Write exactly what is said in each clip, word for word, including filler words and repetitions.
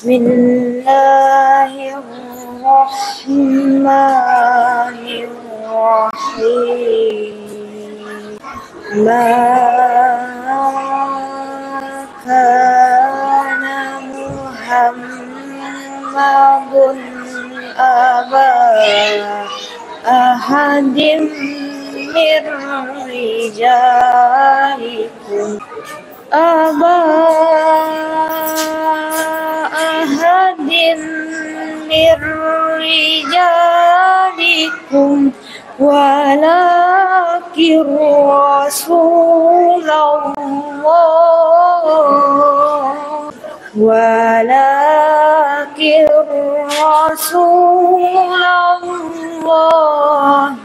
بسم الله الرحمن الرحيم. ما كان محمد أبا أحد من رجالكم، أبا أحد من رجالكم، ولكن رسول الله، ولكن رسول الله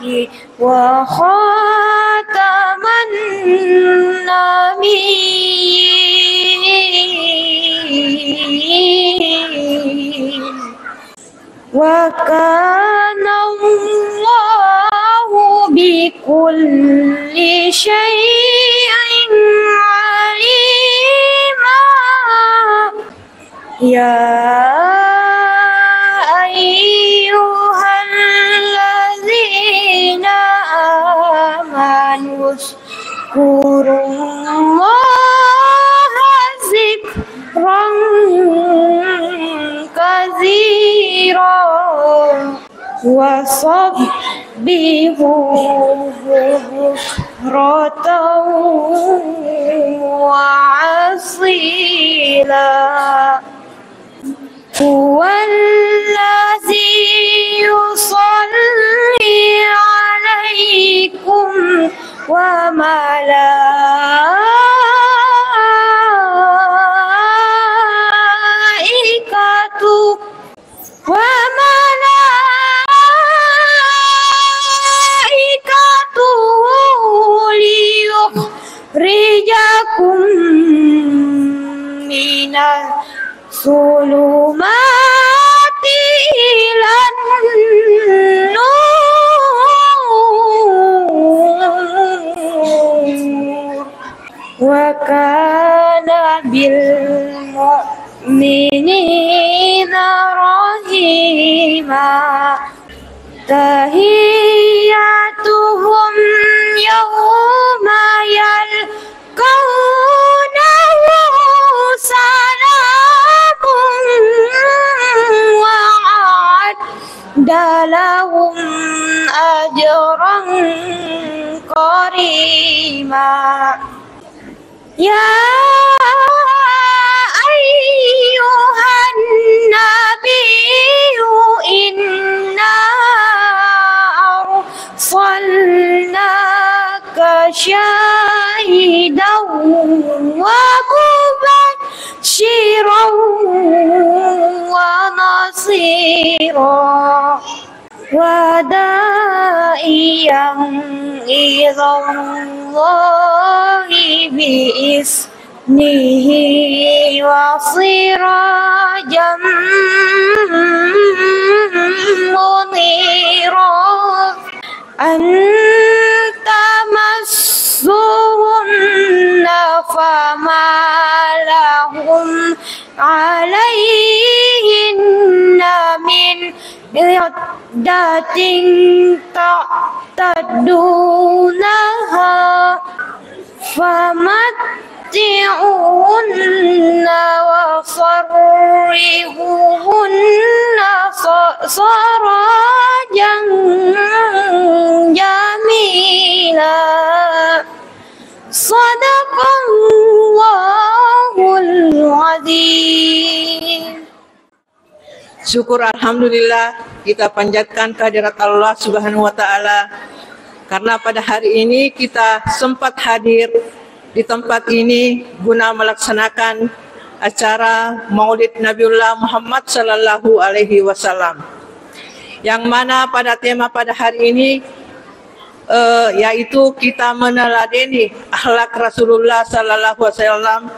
وخاتم النبيين. وكان الله بكل شيء عليما. يا أيها الذين آمنوا اذكروا الله ذكرا كثيرا وسبحوه بكرة وأصيلا. هو الذي يصلي عليكم وملائكته، وملائكته ليخرجكم من الظلمات إلى النور. وكان بالمؤمنين رحيما. تحيتهم يوم يلقونه سلام وأعد لهم أجرا كريما. يا أيها النبي إنا أرسلناك شاهدا ومبشرا ونصيرا. وداعيا إلى الله بإذنه وسراجا منيرا. أن تمسوهن فما لهم عليهن من عدة تعتدونها فمتعوهن وسرحوهن س-، سراحا جميلا. صدق الله العظيم. Syukur alhamdulillah kita panjatkan kehadirat Allah Subhanahu wa Ta'ala, karena pada hari ini kita sempat hadir di tempat ini guna melaksanakan acara Maulid Nabiullah Muhammad sallallahu alaihi wasallam, yang mana pada tema pada hari ini eh, yaitu kita meneladeni akhlak Rasulullah sallallahu alaihi wasallam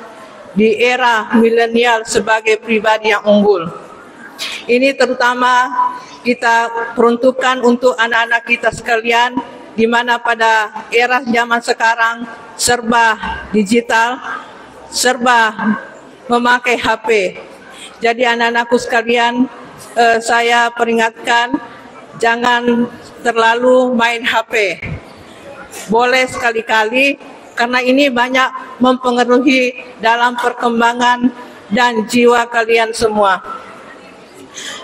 di era milenial sebagai pribadi yang unggul. Ini terutama kita peruntukkan untuk anak-anak kita sekalian, di mana pada era zaman sekarang serba digital, serba memakai H P. Jadi anak-anakku sekalian, eh, saya peringatkan, jangan terlalu main H P. Boleh sekali-kali, karena ini banyak mempengaruhi dalam perkembangan dan jiwa kalian semua.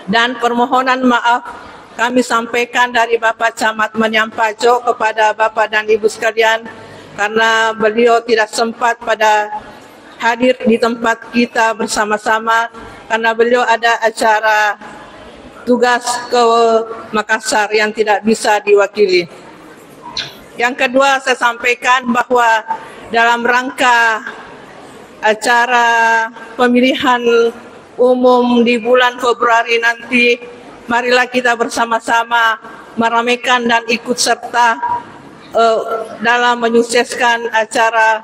Dan permohonan maaf kami sampaikan dari Bapak Camat Menyampajo kepada Bapak dan Ibu sekalian, karena beliau tidak sempat pada hadir di tempat kita bersama-sama karena beliau ada acara tugas ke Makassar yang tidak bisa diwakili. Yang kedua, saya sampaikan bahwa dalam rangka acara pemilihan umum di bulan Februari nanti, marilah kita bersama-sama meramaikan dan ikut serta, eh, dalam menyukseskan acara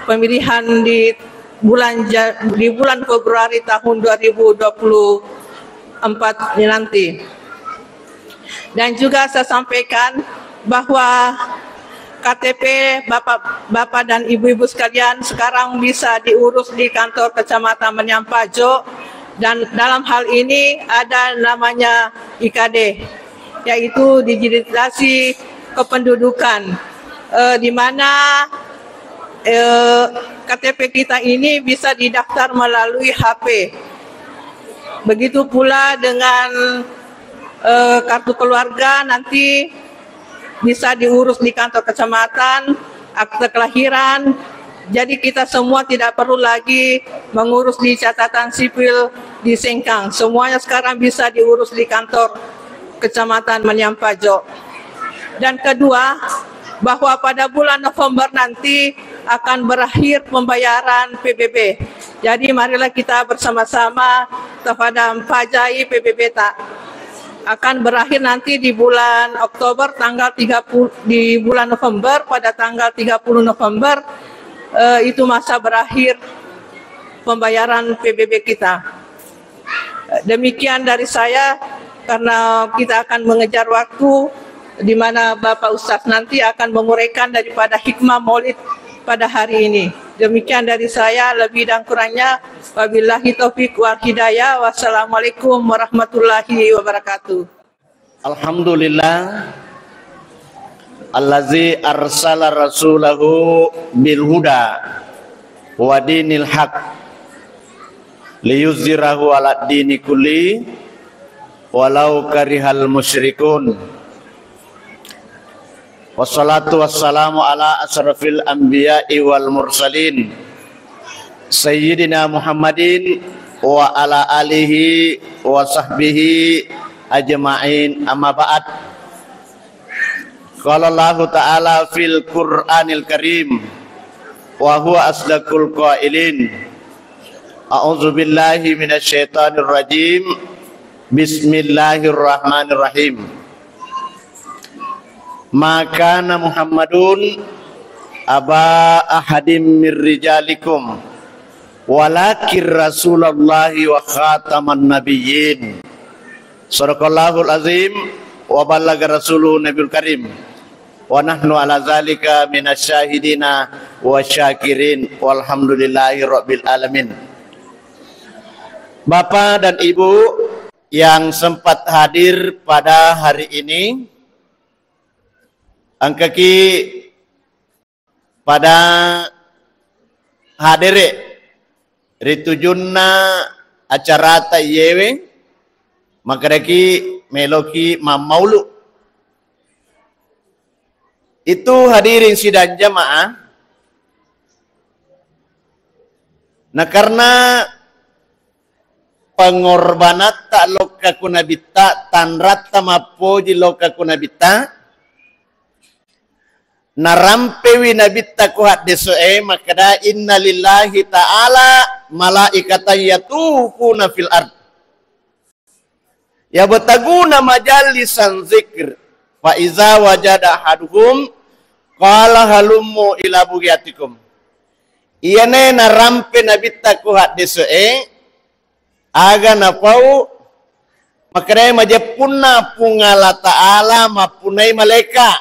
pemilihan di bulan Ja-, di bulan Februari tahun dua ribu dua puluh empat ini nanti. Dan juga saya sampaikan bahwa K T P Bapak, Bapak dan Ibu-ibu sekalian sekarang bisa diurus di kantor Kecamatan Menyampajo, dan dalam hal ini ada namanya I K D, yaitu digitalisasi kependudukan, eh, di mana, eh, K T P kita ini bisa didaftar melalui H P. Begitu pula dengan, eh, kartu keluarga, nanti bisa diurus di kantor kecamatan, akte kelahiran. Jadi kita semua tidak perlu lagi mengurus di catatan sipil di Sengkang. Semuanya sekarang bisa diurus di kantor Kecamatan Menyampajo. Dan kedua, bahwa pada bulan November nanti akan berakhir pembayaran P B B. Jadi marilah kita bersama-sama tafadam pajai P B B ta. Akan berakhir nanti di bulan Oktober tanggal tiga puluh, di bulan November pada tanggal tiga puluh November, eh, itu masa berakhir pembayaran P B B kita. Demikian dari saya, karena kita akan mengejar waktu di mana Bapak Ustaz nanti akan menguraikan daripada hikmah Maulid pada hari ini. Demikian dari saya, lebih dan kurangnya, wabillahi taufik wal hidayah. Wassalamualaikum warahmatullahi wabarakatuh. Alhamdulillah, allazi arsala rasulahu bil huda wa dinil haq liyuzhirahu ala dini kulli walau karihal musyrikun. Wassalatu wassalamu ala asrafil anbiya'i wal mursalin, Sayyidina Muhammadin wa ala alihi wa sahbihi ajma'in, amma ba'd. Qala Allahu ta'ala fil Qur'anil Karim, wa huwa asdaqul qailin. A'udzu billahi minasy syaithanir rajim. Bismillahirrahmanirrahim. Ma kana Muhammadun aba ahadim mir rijalikum, walakin Rasulallahi wa khataman nabiyyin. Sadaqallahul azim wa ballaga rasuluhu nabiyul karim. Wa nahnu ala zalika minasy syahidina wa syakirin. Walhamdulillahi rabbil alamin. Bapak dan Ibu yang sempat hadir pada hari ini, engkaki pada hadere ri tujunna acarata iyewe, makkedaki meloki mammaulu. Itu hadirin sidang jamaah, na karena pengorbanatta lokka ku Nabitta, tanratta mappoji lokka ku Nabitta, narampewi Nabitta ku haddese'e makkeda, "Inna lillahi ta'ala malaikatan yatufuna fil ard." Yabtaguna majalisan zikr, fa iza wajada ahaduhum qala halummu ila bughiyatikum. Iyane narampe Nabitta ku haddese'e, aga napau, makkedai majeppunna Puang Allah Ta'ala mappunai malaika.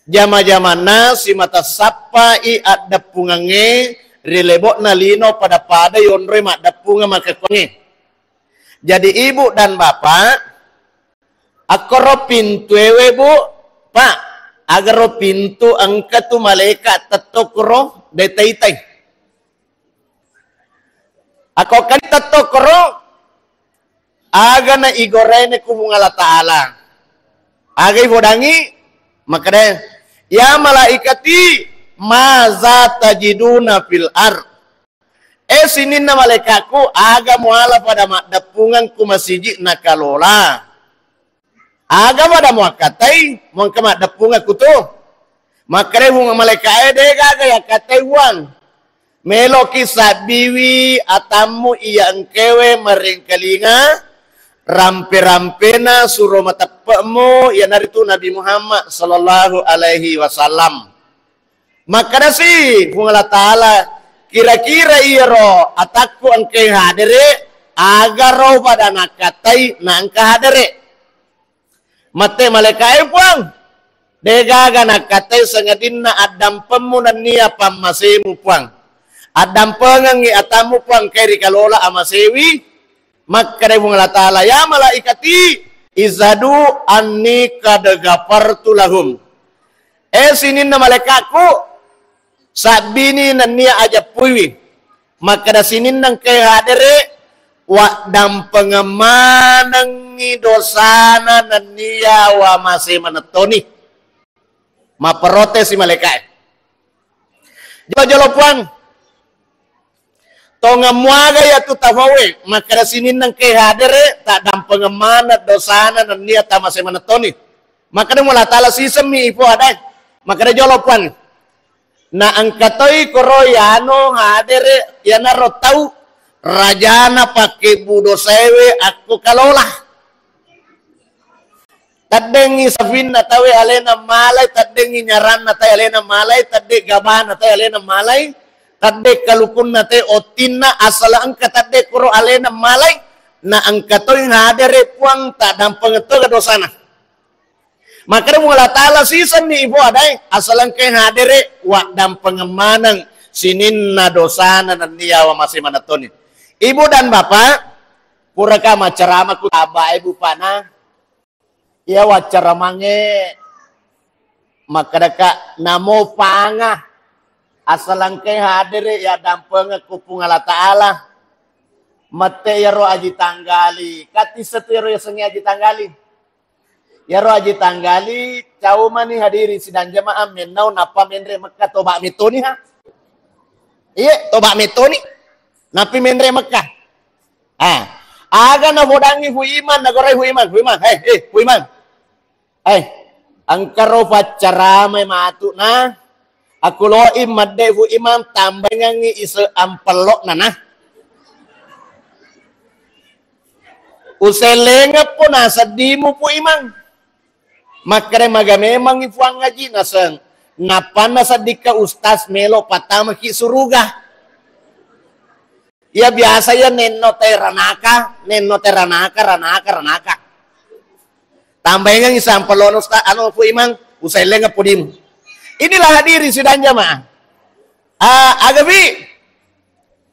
Jama-jamanna simata sappai addeppungengnge ri lebo'na lino pada-pada yonroi maddeppungeng makekkuangnge. Jadi ibu dan bapak, akkoro pintuewe, Bu, Pak, agaro pintu engka tu malaika tettokro detaitai. Ako kan tettokro, aga na igorene ku Puang Allah Ta'ala. Aga ifodangi, makkeda, "Ya malaikati, maza tajiduna fil ar." Eh, sininna malaikatku, aga muala pada maddeppungeng ku masiji nakalola? Aga pada muakkatai, muangka maddeppungeng ku tu? Makkeda Puang malaika'e, "De gaga yakkatai, Puang. Meloki sabbiwi atammu iya engkewe marengkalinga rampe-rampena suro mateppe'mu, iyanaritu Nabi Muhammad sallallahu alaihi wasallam." Makkedasi Puang Allah Ta'ala, "Kira-kira iyaro atakku engke hadere, agaro pada nakkatai na engka hadere?" Mette malaika'e, "Puang, de gaga nakkatai sangadinna addampemmu nennia pammasemu, Puang. Addampengengngi atammu, Puang, engkai rikalola amasewi." Makkeda Puang Allah Ta'ala, "Ya malaikati, izhadu anni qad ghafartu lahum." Eh, sininna malaikatku, sabbini nennia ajeppuiwi. Makkeda sininna engke hadere, waddampengeng manengngi dosana nennia wamase manettoni. Mapprotesi malaika'e. Jolo-jolo Puang, tongeng muaga iyatu tafawe, makkeda sininna engke hadere, taddampengeng maneng dosana nennia tamase manettoni. Makkeda Puang Allah Ta'ala, "Sisemmi ifo adae." Makkeda jolo Puang, "Na engka toi koro yano hadere, iyanaro tau rajana pakkebbu dosaewe akko kalola. Teddengngi safinna taue alena malai, teddengngi nyaranna taue alena malai, tedde gabana taue alena malai, tedde kalukunna taue ottinna, asala engka tedde koro alena malai, na engka toi hadere Puang, taddampengeng toga dosana." Makkeda Puang Allah Ta'ala, "Sisenni ifo adae, asala engkai hadere, waddampengeng maneng sininna dosana nennia wamase manettoni." Ibu dan Bapak, puraka maccarama ku tabae bupana, iya waccaramangnge makkedaka namo panga, asala engkai hadere, yaddampengeng ku Puang Allah Ta'ala. Mette iyaro Aji Tanggali, katisse tu iyaro yasengnge Aji Tanggali. Iyaro Aji Tanggali, cau mani hadirin sidang jamaah mennau nappa menre Mekka, toba metoni ha. Iye, toba metoni. Nappi menre Mekka. Ah, aga nafodangngi Fu Imang, nagorai Fu Imang, Fu Imang, eh, eh, Fu Imang. Eh, engkaro faccaramai matu na, aku loi madde Fu Imang tambaingangngi ise ampello na na. Usellengeppo naseddimu Pu Imang. Makkeda maga memangngi Puang Aji naseng. Nappanna seddikka ustaz melo pattamaki suruga. Iya biasa iya nenno te ranaka, nenno te ranaka, ranaka, ranaka. Tambaingangngi sampellono ustaz, anu Pu Imang, usellengeppo dimu. Inilah hadirin sidang jamaah. Ah, agapi?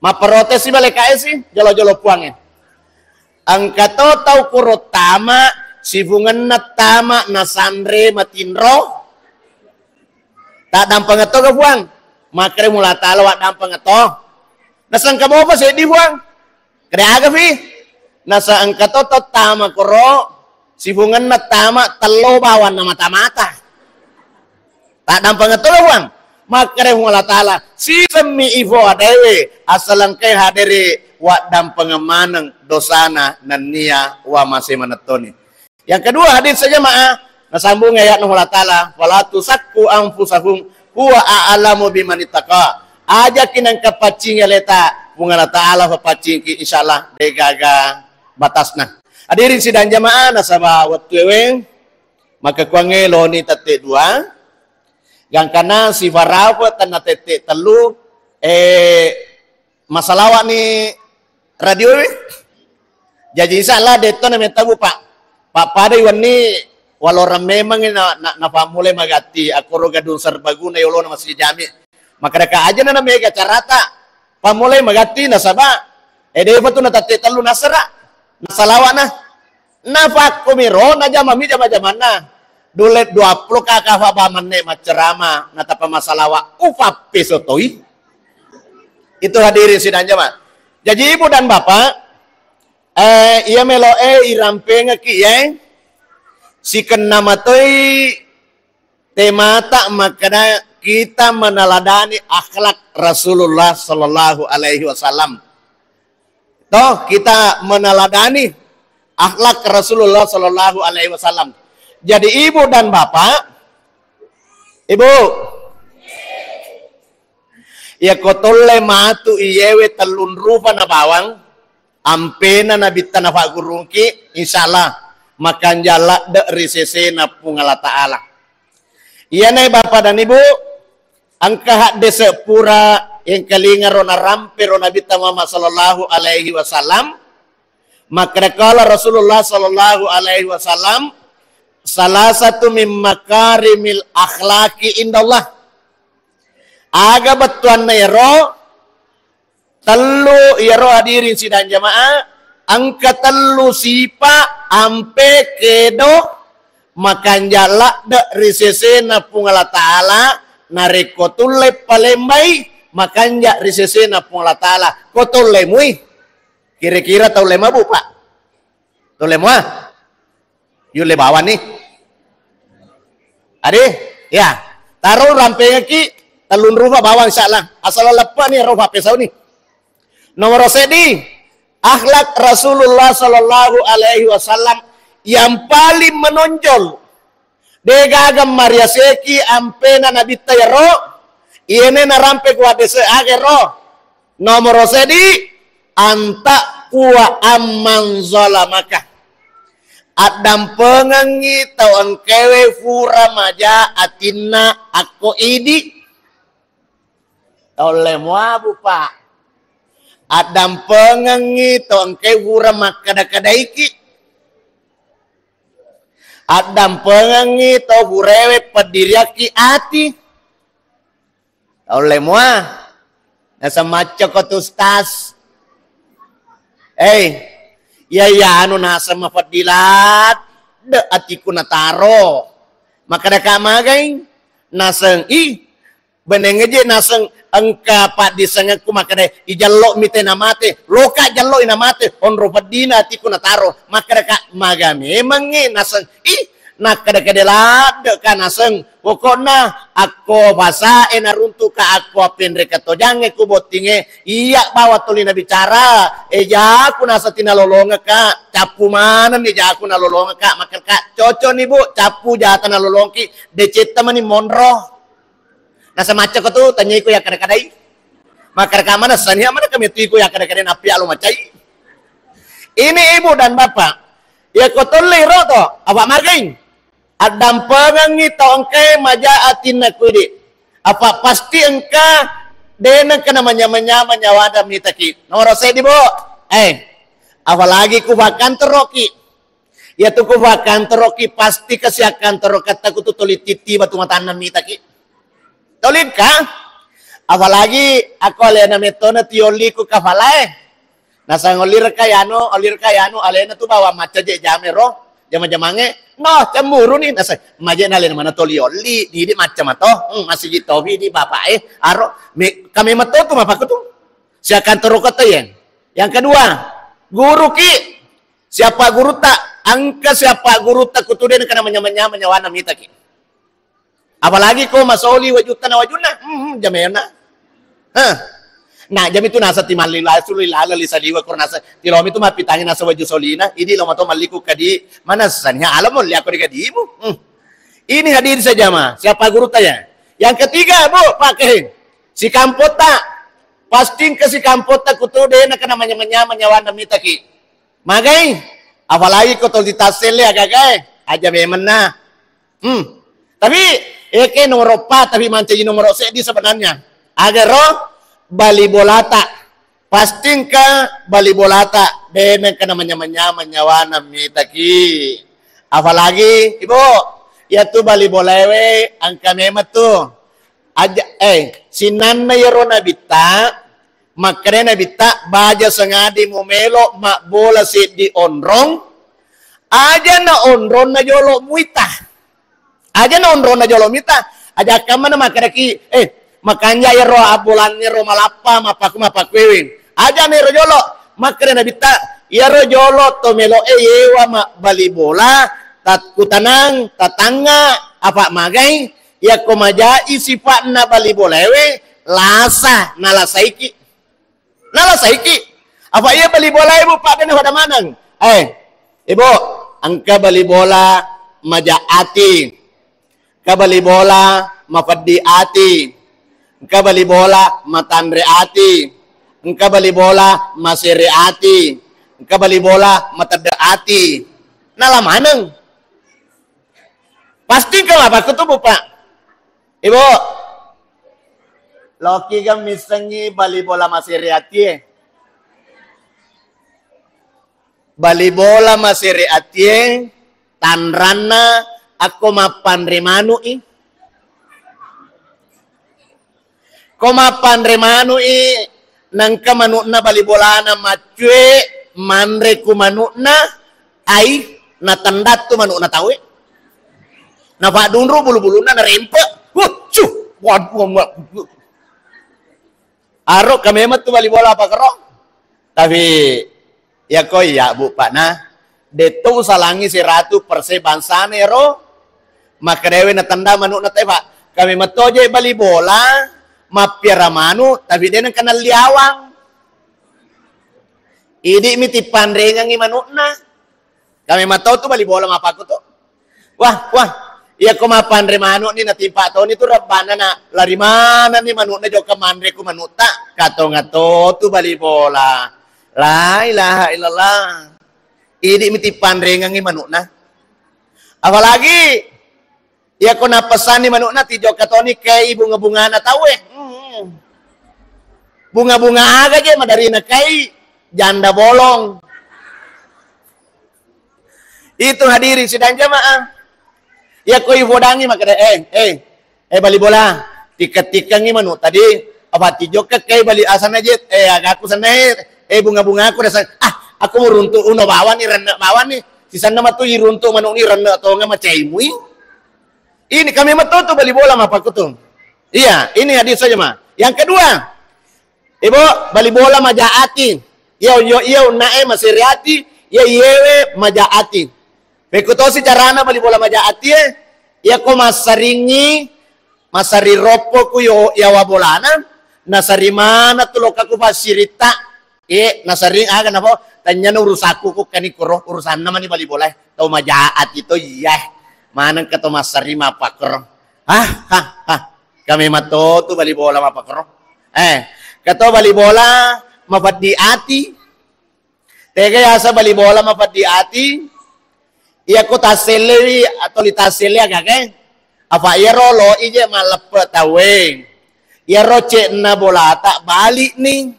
Mapprotesi malaika'e si, jolo-jolo Puangnge. Engka to tau kuro tama, sifungenna tama, nasanre matinro. Taddampengeng to ga Puang? Makkeda Puang Allah Ta'ala waddampengeng to. Naseng engka mopa seddi Puang. Kede aga fi? Naseng engka to tau tama kuro, sifungenna tama tello bawanna mata-mata. Taddampengeng to Puang. Makkeda Puang Allah Ta'ala, sisemmi ifo adaewe, asal engkai hadere waddampengeng maneng dosana nennia wamase manettoni. Yang kedua hadis jamaah, nasambung ayatna Puang Allah Ta'ala, "Fala tuzakku anfusakum huwa a'lamu bimanittaqa." Ajaki nengka paccingi aleta, Puang Allah Ta'ala fapaccingki, insyaallah degaga batasna. Hadirin sidang jamaah, nasaba wettuewe, maka kuangnge loni tette dua, gangkana sifarafa tanna tette tellu, eh, masalawani radioe. Jaji insyaallah detto na metta Bu, Pak. Pappada wenni walorang memangngi na, na, napammulai magatti akkoro gadung serbaguna yolona Masjid Jami. Makkedaka aja na mega carata. Pammulai magatti nasaba, eh, de'pa tu natatte tellu nasera, nasalawa'na. Nafakkomi ro, najamami jama-jamanna. Dule duappulo kaka fa ba menne maccerama, natapa masalawa, ufappe sotoi. Itu hadirin sidang jama. Jaji ibu dan bapak, eh, iya melo'e irampengeki, ye. Sikenna matoi temata makkeda kita meneladani akhlak Rasulullah sallallahu alaihi wasallam. Toh, kita meneladani akhlak Rasulullah sallallahu alaihi wasallam. Jadi ibu dan bapak, ibu, iya ko tolle matu iyewe tellung rufa na bawang, ampena nabitta nafaggurungki, insyaallah makanja ladde ri sesena Puang Allah Ta'ala. Iyanae bapa dan ibu, engka haddese pura engkalinga ro narampe ro Nabitta Muhammad sallallahu alaihi wasallam. Makkeda qala Rasulullah sallallahu alaihi wasallam, salah satu min makarimil akhlaki indallah. Aga bettuanna ero? Tellu iyaro hadirin sidang jamaah, engka tellu sipa ampe kedo makanja ladde ri sesena Puang Allah Ta'ala, narekko tulle palembai makanja ri sesena Puang Allah Ta'ala. Ko tulle mui, kira-kira tau le mabu, Pak? Tulle mua? Yulle bawang ni. Ade, ya. Taro rampengeki tellung rufa bawang insyaallah. Asal leppe ni rufa pesau ni. Nomor seddi, akhlak Rasulullah sallallahu alaihi wasallam yang paling menonjol. De gaga mariaseki ampena nabitta yaro, iyene narampe ku hadese agero. Nomoro seddi, anta kuwa amman zalamaka. Addampengengngi tau engkewe fura maja atinna akko idi. Taulle muabu, Pak. Addampengengngi tau engkewe fura makkada-kadaiki. Addampengengngi tau furewe peddiriakki ati. Taulle mua. Naseng macca ko tu, Ustaz. Eh, iya, iya, anu naseng mafeddi ladde atiku nataro. Makkadaka magai? Naseng, ih, benengnge je naseng engka paddisengekku makkada, ijallo mi te namate, loka jallo i namate, onro feddina atiku nataro. Makkadaka maga memengnge naseng, ih, Nakkeda-kede laddeka naseng, pokokna akko fasae naruntuka, akko appenreka tojangnge ku bottingnge, iya bawa tuli nabicara, e jaku naseng tinalolongeka, cappu manenni jaku nalolongeka, makkeda, cocok ni Bu, cappu jata nalolongki, decetta mani monro. Naseng macca ko tu, tanyai ko yakkada-kadai. Makkada ka manessani, amanna kami tu iko yakkada-kadai nappi alo macai. Ini ibu dan bapak, ya ko tolle ro to, apa magai? Addampengengngi tau engkae maja atinna kuidi. Apa pasti engka de nengka namanyameng-nyameng nyawana mitaki. Nomor seddi, Bu. Eh, apalagi ku fakkantoroki. Iyatu ku fakkantoroki pasti kasiakkantorokatta kutu toli titti batu matanna mitaki. Toli engka? Apalagi akko alena mettona tiolli ku kafalae. Nasang ollireka yanu, ollireka yanu, alena tu bawang macca je jamero, jama-jamange, no, cemburu ni, nasang, maje na alena mana toli olli, didi macca mato, hmm, masigi tobi di bapak eh, aro, me, kami mato tu mapaku tu, siakan toro kata yen. Yang kedua, guru ki, siapa guru ta, angka siapa guru ta kutu de kana manya-manya manyawana mita ki. Apalagi ko masoli wajutta na wajunna, hmm, jamena. Heh. Nah, jami tu nasa timalli lasu li lala li saliwa kur nasa tilomi tu mapitangi nasa waju solina, idi lo mato malliku kadi, mana sania alam molli aku di kadimu. Hmm. Ini hadir saja ma, siapa guru tanya. Yang ketiga, Bu, pakai si kampota. Pasti ke si kampota kutu de na kana manya-manya manyawana mitaki. Magai, apalagi ko toli tasselle aga-agae, aja memenna. Hmm. Tapi, eke nomor empat, tapi mancaji nomor seddi sebenarnya. Agaro bali bolata. Pasti engka bali bolata, de nengka namanya-manya manyawana mitaki. Apalagi, Ibu, yatu bali bolaewe engka memang tu. Aja, eh, sinanna yero nabitta, Makkeda Nabitta, baja sengadi mumelo mabbola seddi onrong, aja na onronna jolo muita. Aja na onronna jolo muita. Aja kamma na makkedaki, eh, makanja iyaro abbolanna ro malappa, mappaku-, mappakuewe. Aja na ero jolo. Makkeda Nabitta, iyaro jolo to meloe yewa mabbali bola, tatkutanang, tatangnga, apa magai, iyako majai sipa'na bali bolaewe, lasa, nalasaiki. Nalasaiki. Apa iya bali bolae, Bu, Pak, dena pada maneng. Eh, Ibu, engka bali bola maja ati. Engka bali bola mapeddi ati. Engka bali bola matanre ati. Engka bali bola masere ati. Engka bali bola matedde ati. Nala maneng. Pasti engka mapakkutu, Bu, Pak. Ibu, loki ga missengngi bali bola masere atie? Bali bola masere atie, tanranna akko mappanre manu'i. Ko mappanre manu'i, nengka manu'na bali bolana maccue, manre ku manu'na, ai, natendattu manu'na tauwe. Napaddunru bulu-bulunna, narempe. Wuh, cuh, waduh, waduh. Aro kamemeng tu bali bola apa kero? Tapi, iya ko iya, Bu, Pak, nah, detto usalangi seratu persen bangsana ero, makkedawe natenda manu'na te, Pak. Kamemeng to je bali bola, mappiara manu, tapi de nengka nalliawang. Idi mi tippanrengengi manu'na. Kamemeng to tu bali bola mapakkutu. Wah, wah, iya ko mappanre manu'ni natimpa toni tu rebbana na lari manenni manu'na jokka manre ku manu'ta. Katonga to tu bali bola. La ilaha illallah. Idi mi tippanrengengi manu'na. Apalagi iya ko nappessanni manu'na tijokka toni kei bunga-bungana tauwe. Hmm. Bunga-bunga aga je madarina kei janda bolong. Itu hadirin sidang jamaah. Iya ko ifodangi makkeda, eh, eh, eh, bali bola, tikka-tikkangi manu tadi, apa tijokka kei bali asana je, eh, agaku sana, eh, eh, bunga-bungaku rasa, ah, aku muruntu uno bawani, renne bawani, sisanna matu iruntu manu'ni renne tonga macaimui. Ini kami matotu bali bola mapakkutu. Iya, ini hadis saja, Ma. Yang kedua, Ibu, bali bola maja ati. Iya, iya, iya, unnae masere ati, iya, iyewe maja ati. Pekkutosi carana bali bola maja ati, eh. Iya ko massaringi, massari roppo ku yo, yawa bolana, nasari mana tu lokaku fassiritta. Eh, nasering aga napa? Tanyana urusaku ku kani kuro, urusanna mani bali bola. Tau maja ati to iya. Maneng ka to massari mapakkoro. Hah, hah, hah. Kami matotu bali bola mapakkoro. Eh, kato bali bola mapeddi ati. Tega yasa bali bola mapeddi ati. Iya ko tassellewi atau li tasselle aga ke? Apa iyaro lo ije malleppe tauwe. Iyaro cekna bolata balikni.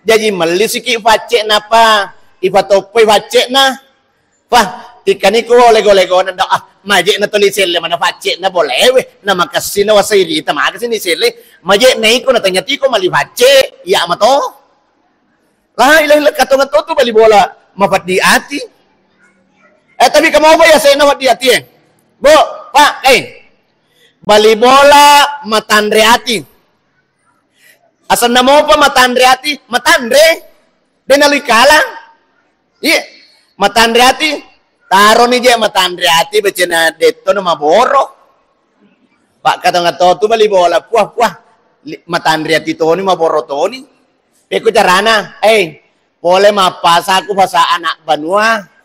Jaji melli siki faccekna pa ipatoppoi faccekna. Wah, tikkani ko lego-legona ndo, ah, majekna tuli selle mana faccekna bolewe, na makessina wasairita makessini selle, majekna iko na tanya tiko mali facce, iya mato. La ilaha illa katonga totu bali bola mapeddi ati. Eh, tapi kamu apa ya saya peddi ati eh? Bu, Pak, eh. Bali bola matanre ati. Asenna mopa matanre ati, matanre. De nalui kalang. Iya, matanre ati. Taroni je matanre ati becena detto na maboro. Pak katonga totu bali bola, puah, puah. Li-, matanre ati toni, maboro toni. Pekko carana, eh, pole mappasaku fasa anak banua.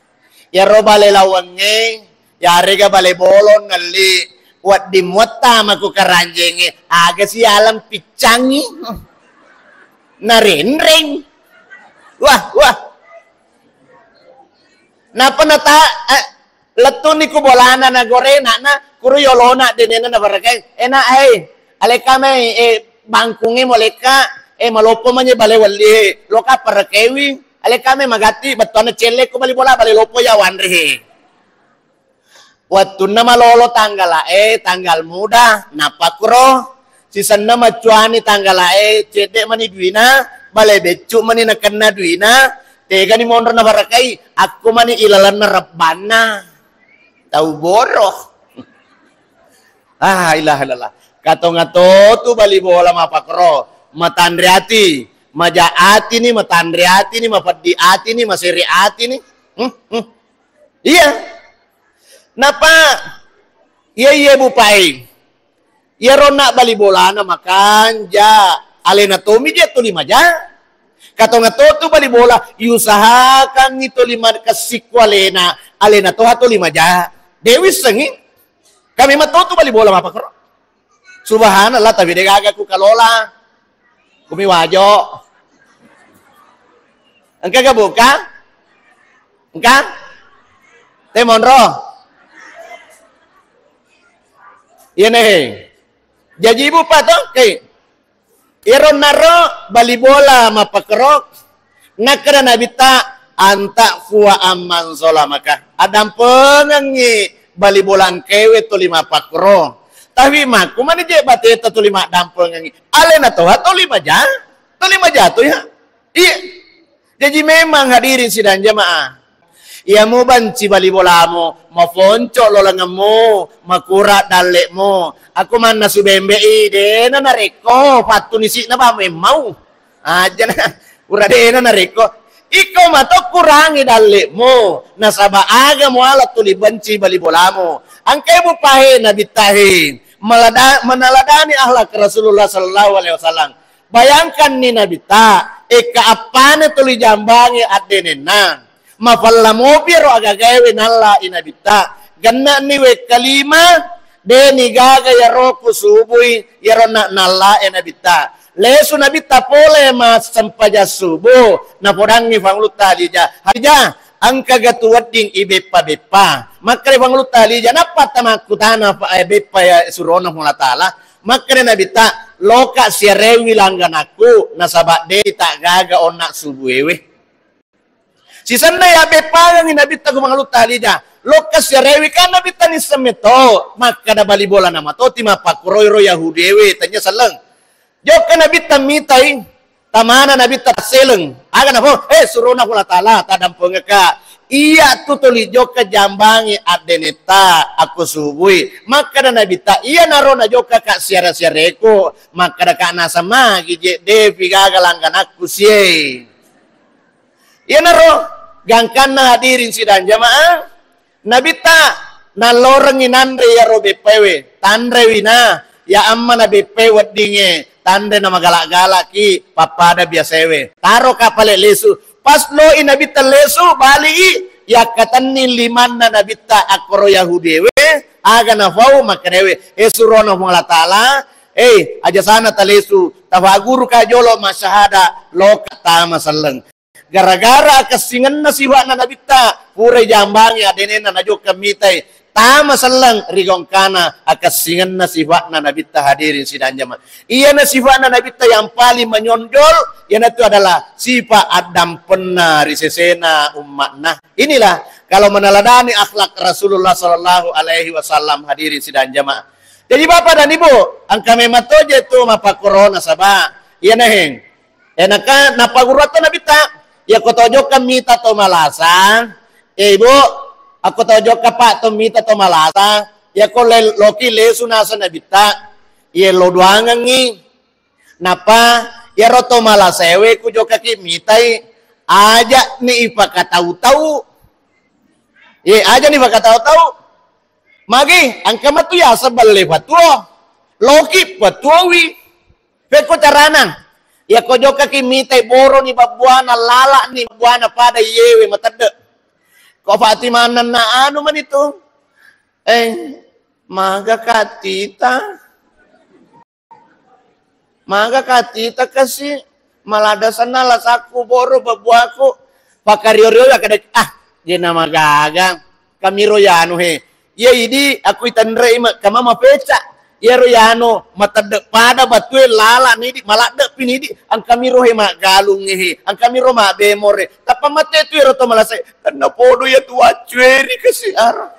Iyaro bale lawengnge, yarega bale bolong ngelli. Wedding muattama ku karanjengnge, aga sialang piccangngi. Narenreng. Wah, wah. Napa nata, eh, lettuni ku bolana na gorena na, kuru yolona denena na barakai. Enak, eh. Aleka mai, eh, bangkunge moleka, eh, malopo manye bale welli, eh. Loka parakewi. Aleka mai magatti, bettuanna celle ko bali bola, bale lopo ya wanre, eh. Wettunna malolo tanggala e, tanggal muda, nappa kuro sisenna maccuani tanggala e, cedde mani duina, Bale beccu mani nakenna duina, tegani monro nafarakai, akko mani ilalenna rebbanna. Tau boro. Ah, ilaha illallah. Katonga totu bali bola mapakro, matanre ati, maja atini, matanre atini, mapeddi atini, masere atini. Hmm, hmm. Iya. Napa? Iya, iya, Bu Pai. Iyaro onna bali bolana makanja, alena tomi je tuli maja. Katonga totu bali bola, iusahakangngi tuli ma-, kessikku alena, alena toha tuli maja. De wissengngi. Kami matotu bali bola mapakro. Subhanallah, tapi de gaga ku kalola. Kumi wajo. Engka ga buka? Engka? Te monro. Iya nehe. Jaji ibu pa to? Oke. Iyaro naro bali bola mapakro. Nakkeda Nabitta, "Anta fua amman zolamaka." Addampengengngi bali bola engkewe tuli mapakro. Tapi makku mani je bateta tuli maddampengengngi. Alena toha tuli maja. Tuli maja tu ya. Iya. Jaji memang hadirin sidang jamaah. Iya mubanci bali bolamu, mafonco lolengemmu, makura dalle'mu. Aku manna subembe'i, dena narekko, fattu nisi'na ba memmau. Aja na, pura dena narekko. Iko mato kurangi dalle'mu, nasaba aga muala tuli benci bali bolamu. Angkai mupahe nabittahe, melada-, meneladani akhlak Rasulullah sallallahu alaihi wasallam. Bayangkanni nabitta, ekka appane tuli jambangi addenenna. Mafalla mopi ero agagaewe nalla i nabitta. Genna'ni wekka lima, deni gaga yaro kusubui, yaro na-, nalla e nabitta. Lesu nabitta pole massempajang subuh, napodangngi Fangulutta Hadijah. Hadijah, engka ga tu wedding i beppa-beppa. Makkeda Fangulutta Hadijah, nappa tamakkutana fa-, eh, beppa ya surona Puang Allah Taala. Makkeda nabitta, loka siarewi langganakku, nasaba de ta gaga onna subuewe. Sisenna ya beppagangngi nabitta ku Fangulutta Hadijah. Loka siarewi kan nabitta nisseng meto, makkeda bali bola nama toti mappakkuroi ro Yahudiewe, tanya selleng. Jokka nabitta mitai, tamana nabitta tasseleng. Aga nafo, eh, surona Puang Allah Taala, tadampengeka. Iya tu tuli jokka jambangi addenetta, akko subui. Makkeda nabitta, iya naro najokka ka siara-siareku. Makkeda ka nasamagi je, depi gaga langganakku sie. Iyanaro gangkanna hadirin sidang jamaah, nabitta nallorengngi nanre iyaro beppaewe, tanrewi na, ya amma na beppae weddingnge, tanre na magala-galaki, pappada biasaewe. Taro ka pale lesu. Pas loi nabitta lesu, bali i, yakkatenni limanna nabitta akkoro Yahudiewe, aga nafau makkedaewe, e surona Puang Allah Taala, eh, aja sana talesu, tafaguru ka jolo masyahada, loka tama selleng. Gara-gara akessingenna sifa'na nabitta, purai jambangi adenena najokka mitai. Tama selleng ri gongkana akessingenna sifa'na nabitta hadirin sidang jamaah. Iyana sifa'na nabitta yang paling menonjol, iyanatu adalah sifat addampenna ri sesena umma'na. Inilah kalau meneladani akhlak Rasulullah sallallahu alaihi wasallam hadirin sidang jamaah. Jadi Bapak dan Ibu, engka memang toje tu mappakorona saba. Iyana heng. Enaka napaguru to nabitta, yako to jokka mita to malasa, eh, Ibu, ako to jokka Pak to mita to malasa, yako le-, loki lesu nasa nabitta, iye lo duangengngi. Napa, yaro to malasaewe ku jokkaki mitai, aja ni ipakatau-tau. Ye, aja ni ipakatau-tau. Magi, engka matu yaseng belle fatuo. Loki fatuowi. Pekko carana. Yako jokkaki mitai boroni babbuana, lalani babbuana pada iyewe matedde. Ko Fatimah nanna anu mani tu. Eh, maga katita. Maga katita kasi, malada senna lasakku boro babbuaku. Pakario-rio kada, ah, jena magaga. Kami royanu he. Iya idi aku itenrei ma-, kama mapeca. Iya royanu matedde pada batue lala nidi, maladde pinidi, angkami rohe magalung he, angkami ro mabemore. Tappa mate tu ero to malasai. Tenna podo ya tu acueri kasi ara.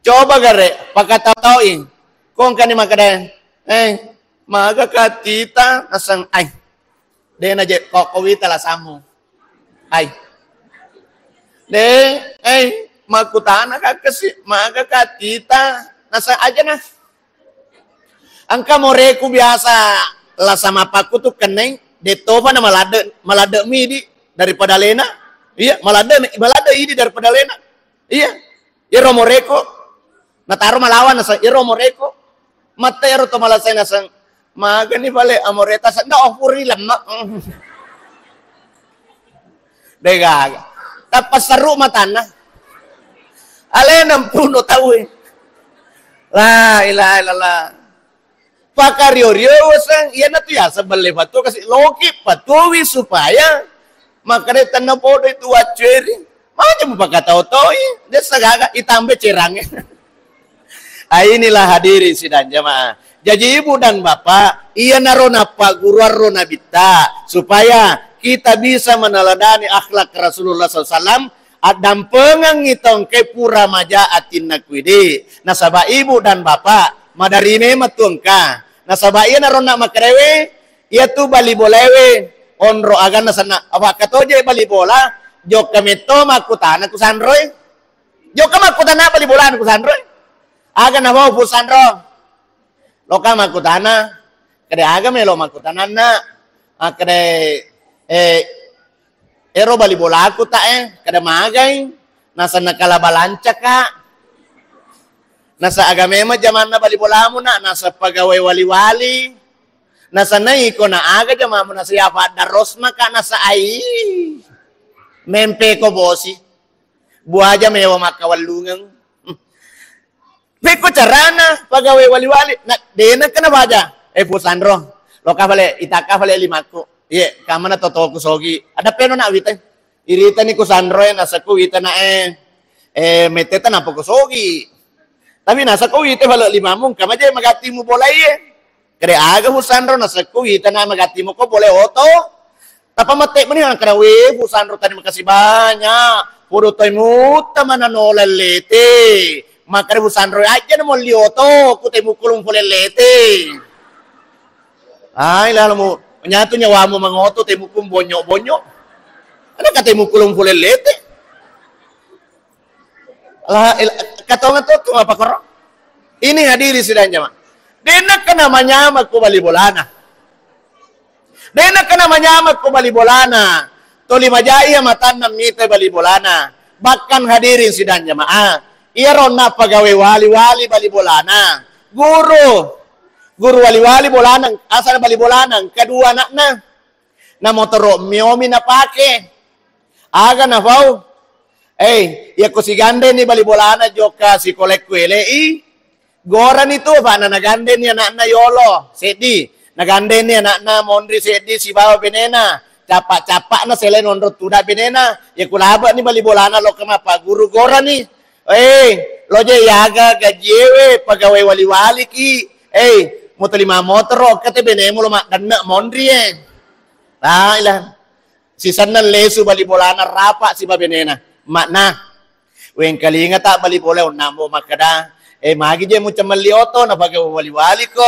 Coba gare, pakatau-taui. Kongkani makkeda, eh, maga katita naseng ai. De' naje' ko, ko wita lasammu. Ai. De', ai, makkutana ka kasi, maga ka tita, nasa aja na. Engka moreku biasa lasa mappakku tu kennai, de' tofa na maladde', maladde' mi idi daripada alena. Iya, maladde', maladde' idi daripada alena. Iya. Iyaro moreku nataro malawan naseng, iyaro moreku. Mate iyaro to malasai naseng. Magani pale amoreta senda ofuri lemma. De' gaga. Tappa seru matanna. Alena mpuno tau e. La ilaha illallah. Pakario-rio waseng, iyanatu yaseng belle patuo kasi, loki patuowi supaya makkeda tenna podo itu waccueri. Maja mupakatau-taui, dessa gaga itambe cerangnge. Ah, inilah hadirin sidang jamaah. Jaji ibu dan bapak, iyanaro nappagguruarro nabitta supaya kita bisa meneladani akhlak Rasulullah sallallahu alaihi wasallam, addampengengngi tongke pura maja atinna kuidi. Nasaba ibu dan bapak, madari memang tu engka. Nasaba iyanaro na makkedae, iyatu bali bolae we onro aganna senna. Apa katoje bali bola, jokka metto makkutana ku sanroi. Jokka makkutana bali bola ku sanroi. Aga nafau pu sanro. Loka makkutana, kede aga melo makkutananna. Makkede, eh, ero bali bolaku ta e, kada magai. Nasa nakala balancaka. Nasa aga memang jamanna bali bolamu na, nasa pegawai wali-wali. Nasa naiko na aga jamamu nasa ya faddarosna ka nasa ai. Mempe ko bosi. Buaja mewa makkawallungeng. Pekko carana pegawai wali-wali, na dena kena baja. Eh, Pu Sanro, loka fale, itaka fale limakku. Iye, kamana totoku sogi. Ada peno na wita. Iritani ku Sanro e, nasaku wita na e. Eh, meteta napa ku sogi. Tapi nasaku wita fale limamu, kamaje magatimu bola iye. Kede aga Pu Sanro, nasekku wita na magatti moko bole oto. Tapa mette meni angkara we Pu Sanro, tadi makasih banyak. Podo toi mutta mana no lellete. Makare Pu Sanro aja na molli oto, ku te mukkulung pole lete. Ai lalu mu nyatu nyawamu mangoto te mukkulung bonyo-bonyo. Ada kate mukkulung pole lete. Lah, il-, katonga tu, tu apa koro? Ini hadiri sidang jamaah. Dena kena manyama ko bali bolana. Dena kena manyama ko bali bolana. Toli majai ya matanna mita bali bolana. Bahkan hadirin sidang jamaah. Iya ronna pegawai wali-wali bali bolana. Guru. Guru wali-wali bolana. Asal bali bolana. Kedua anakna. Na motoro miomi napake. Aga nafau? Eh, yakko sigandeni bali bolana jokka sikolekku elei, gorani tu, fana nagandeni anakna yolo seddi, nagandeni anakna monri seddi sibawa benena, cappa-cappana selain onro tuda benena, yakko labani bali bolana lokka mappaguru gorani. Eh, loje yaga gajiewe pegawai wali-waliki. Eh, mutolima motoro kate benemu lo maddenne monri e. La ilaha. Sisenna lesu bali bolana rapa sibabenena. Makna, wengkalinga ta bali bola onnambo makkeda, eh, magi je mucemmelli oto na pake wali-wali ko.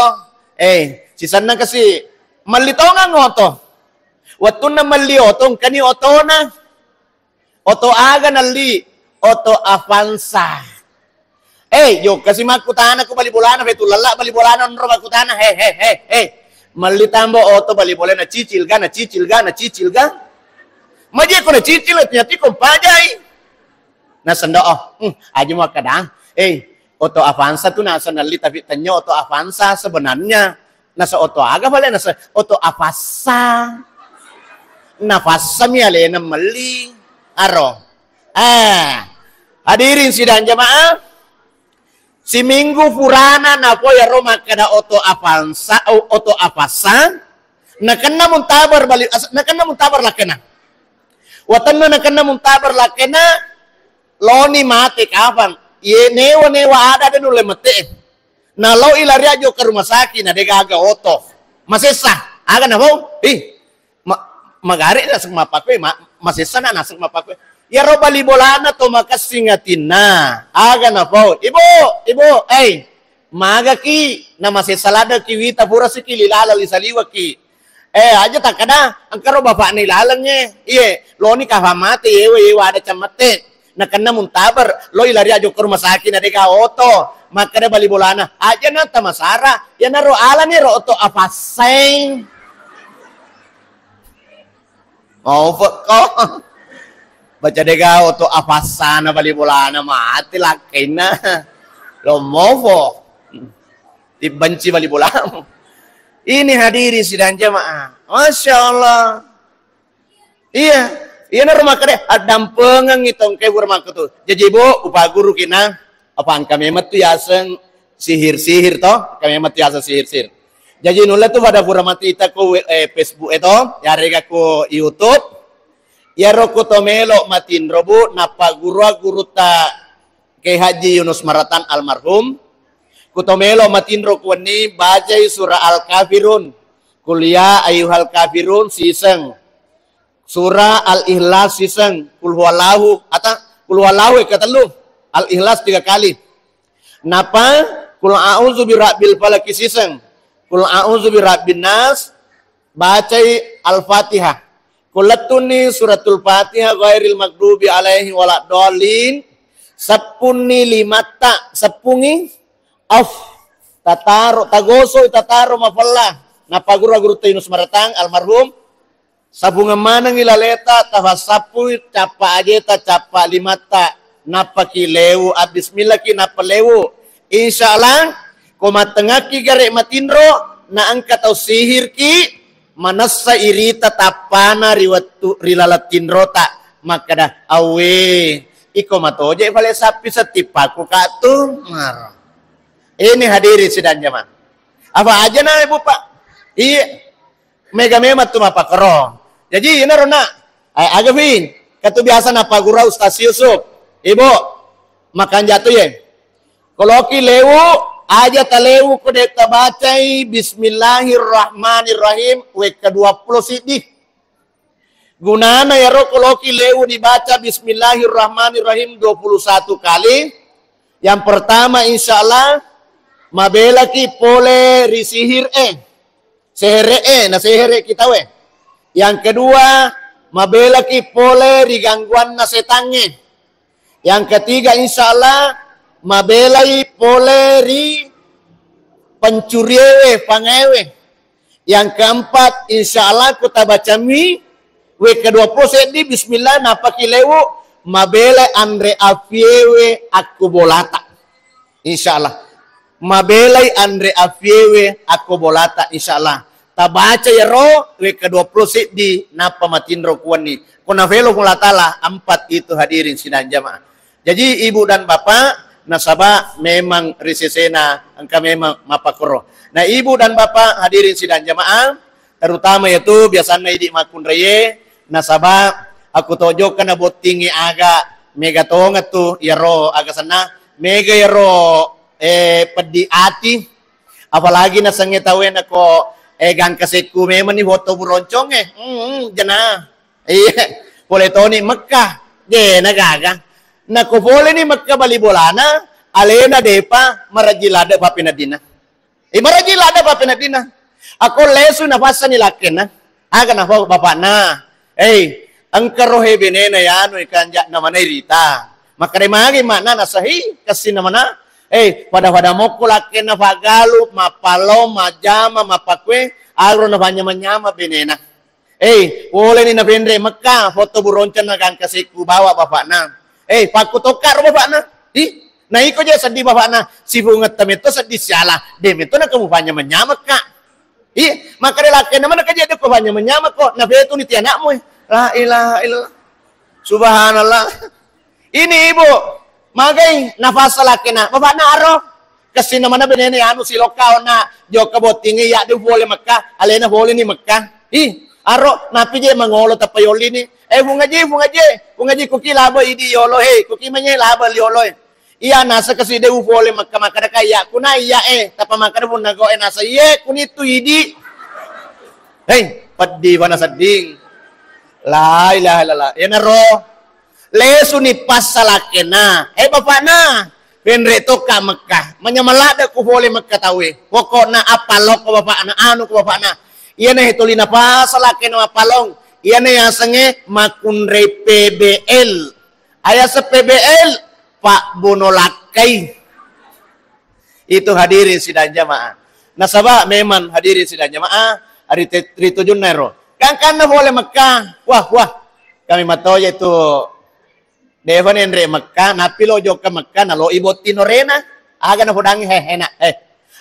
Eh, sisenna kasi melli tongang oto. Wettunna melli oto, engkani otona. Oto aga nalli? Oto Avanza. Eh, jokka si makkutana ku bali bolana, fetu lella bali bolana onro makkutana, he, he, he, he. Melli tambo oto bali bolana, cicil ga, na cicil ga, na cicil ga. Maje ko na cicil, nyati ko pajai. Na sendo, oh, hmm, aja mau kadang. Eh, oto Avanza tu nasa nalli, tapi tanya oto Avanza sebenarnya. Nasa oto aga pale, nasa oto Avanza. Nafassami alena melli. Aro. Eh. Hadirin sidang jamaah. Siminggu furana napoi aro makkeda oto Avanza, o-, oto Avanza. Nakenna muntabar bali, as-, nakenna muntabar lakkena. Watanna nakenna muntabar lakkena, loni mate kafang. Ye newa-newa ada de nulle mate. Naloi lari aja ke rumah sakit, na de gaga oto. Masessa. Aga na bau? Ih, ma-, magare naseng mappakue, ma-, masessa na naseng mappakue. Yaro bali bolana to makessing atinna. Aga na bau? Ibu, ibu, eh, magaki na masessa ladeki wita pura siki lilala lisaliwaki. Eh, aja takkada, engkaro bapakna ilalengnge. Iye, loni kafang mate, yewe, yewe ada cemmette. Nakenna muntaber, loi lari ajo ke rumah sakit, na dega oto. Makkeda bali bolana, aja na tamasara, yanaro alani ro oto afasseng. Mau ko. Baca dega oto afassana bali bolana mate lakkainna. Lo mofo. Dibenci bali bolamu. Ini hadirin sidang jamaah. Masya Allah. Iya. Iyanaro makkeda addampengengngi tongke buramaku tu. Jaji, Bu, upaguru kina. Apa engka memang tu yaseng sihir-sihir to? Engka memang tu yaseng sihir-sihir. Jaji nulle tu pada pura matita ko we-, eh, Facebook e to, yarega ko YouTube. Iyaro ku to melo matinro, Bu, nappa guru-gurutta Kiai Haji Yunus Maratang almarhum. Ku to melo matinro kuwenni bacai surah Al-Kafirun, Qul ya ayyuhal kafirun siseng, surah Al-Ikhlas siseng, Qul huwallahu, ata Qul huwallahu e ketellu, Al-Ikhlas tiga kali. Napa Qul a'udzu birabbil falaq siseng, Qul a'udzu birabbin nas, bacai Al-Fatihah. Ko lettunni suratul Fatihah ghairil maghdubi alaihi waladdallin, seppunni limatta, seppungi off, tataro, tagosoi, tataro mafella. Nappa guru-gurutta Yunus Maratang almarhum, sapungeng manengngi laleta, tafassappui, cappa ajeta, cappa limatta, nappaki lewu, abbismillaki, nappa lewu. Insya Allah, ko mattengakki gare matinro, na engka tau sihirki, manessa irita tappana ri wettu, ri laleng tinrota, makkeda, "Awwe, iko matoje fale sappi settippaku katu." Mar. Ini hadirin sidang jamaah. Apa aja na, Ibu, Pak? Iya. Mega memang tu mappakoro. Jaji, inaro, Nak. Ai, aga, Vin? Katu biasa nappagura Ustaz Yusuf. Ibu, makan jatuh ye. Koloki lewu, aja talewu ko de tabacai Bismillahirrahmanirrahim wekka dua puluh siddi. Gunana yaro koloki lewu dibaca Bismillahirrahmanirrahim dua puluh satu kali. Yang pertama, insya Allah, mabelaki pole ri sihir e. Sehere'e, na sehere'ki tauwe. Yang kedua, mabelaki pole ri gangguanna setangnge. Yang ketiga, insya Allah, mabelai pole ri pencuriewe, pangaewe. Yang keempat, insya Allah, kutabacammi wekka dua puluh seddi, bismillah, napaki lewu, mabelai anre afiewe akku bolata. Insya Allah. Mabelai anre afiewe akko bolata, insya Allah. Tabaca yaro wekka dua puluh seddi, nappa matinro kuwenni. Ko nafelo Puang Allah Ta'ala, empat itu hadirin sidang jamaah. Jadi, ibu dan bapak, nasaba memang risesena engka memang mappakoro. Nah, ibu dan bapak hadirin sidang jamaah, terutama yatu biasanna idi makkunraie, nasaba akku tojokka nabottingi aga mega tongeng tu yaro aga senna, mega yaro, eh, peddi ati, apalagi nasengnge tauwe nako, eh, gangkasekku memang ni foto buroncongnge, hmm, jena. Iya, pole toni Mekah, jena gaga. Nako pole ni Mekah bali bolana, alena depa marajji ladde pappeneddinna. Ibarajji ladde pappeneddinna. Akko lesu nafassani lakkenna. Aga nafau bapakna. Ei, engka rohe benena yanu ikanja'na mana irita. Makkeda magi makna nasahi kessinna mana. Ei, pada-pada mokko lakkenna fagalu, mappalong, majjama, mappakue, agro nafanynyama-nyama benena. Eh, poleni napenre Mekka, foto buronceng na gangkasekku bawa bapakna. Eh, pakku tokka ro bapakna. Ih, na iko je seddi bapakna. Sifungetta metto seddi siala. De metto na kamu fanynyama-nyama ka. Ih, makkeda lakkenna mana kaje de ko fanynyama-nyama ko. Na fetu ni ti anakmu, eh. La ilaha illallah. Subhanallah. Ini ibu, magai nafasa lakkenna. Bapakna aro. Kessinna mana benene anu silokka onna jokka bottingnge, iya de pole Mekka, alena pole ni Mekka. Ih, aro napi je mangolo tappa yolli ni. Eh, Fung Aji, Fung Aji, Fung Aji, kuki laba idi yolo, he, kuki manye laba yolo, he. Iya nasa kasi de pole Mekka, makkeda ka iya, kuna iya, eh, tappa makkeda punna go, eh, nasa iye, kunitu idi. Hei, peddi bana sedding. La ilaha illallah. Yenaro lesuni passa lakkenna. Eh, bapakna, penre tokka Mekka. Manyameng ladde ku pole Mekka tauwe. Pokokna appalokko bapakna, anu ko bapakna. Iyana he tuli napasa lakkainna mappalong. Iyana yasengnge makkunrai P B L. Ayaseng P B L, pabbono lakkai. Itu hadirin sidang jamaah. Nasaba memang hadirin sidang jamaah, ri te-, ri tujunna ero. Gangkanna pole Mekah. Wah, wah. Kami matoja itu. Defa nenre Mekah, nappi lo jokka Mekah, nalo i botting orena. Aga napodangi, he, enak, eh.